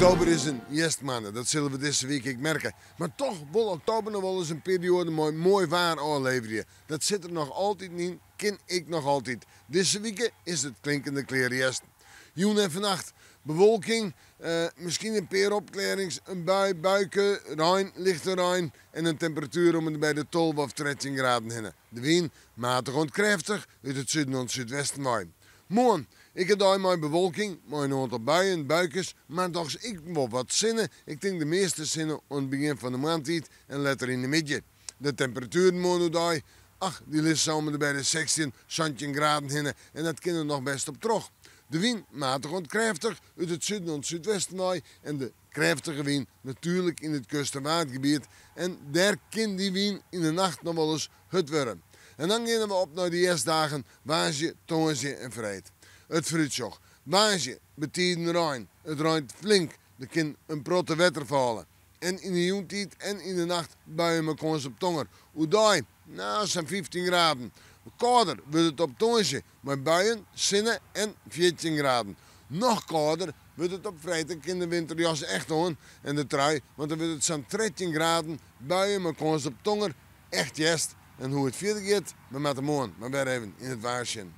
Oktober is in hjerstmoanne, dat sille we dizze wike ek merke. Mar toch wol oktober noch wolris in perioade mei moai waar ôfleverje. Dat sit der noch altyd yn, kin ek noch altyd. Dizze wike is it klinkende klear hjerst. Jûn en fannacht bewolking, miskien in pear opklearrings, in bui, buike, rein, lichte rein en in temperatuer om en by de 12 of 13 graden hinne. De wyn matich oant krêftich út it suden oant súdwesten wei. Moarn, ek in dei mei bewolking, mei in oantal buien, buikes, mar dochs ek wol wat sinne. Ik tink de measte sinne oan it begjin fan de moarntiid en letter yn de middei. De temperatueren moarn oerdei, ach, dy lizze om en by de 16, 17 graden hinne en dat kin der noch bêst op troch. De wyn matich oant krêftich út it suden oant súdwesten wei en de krêftige wyn natuerlik yn it kust- en waadgebiet en dêr kin dy wyn yn de nacht noch wolris hurd wurde. En dan geane we op nei de hjerstdagen, woansdei, tongersdei en freed. It foarútsjoch, woansdei betiden rein, it reint flink, der kin in protte wetter falle. En yn de jûntiid en yn de nacht buien mei kâns op tonger. Oerdei, no, sa'n 15 graden. Kâlder wurdt it op tongersdei mei buien, sinne en 14 graden. Noch kâlder wurdt it op freed, dan kin de winterjas echt oan en de trui, want dan wurdt it sa'n 13 graden, buien mei kâns op tonger, echt hjerst. En hoe't it fierder giet, we moatte moarn mar wer even yn it waar sjen.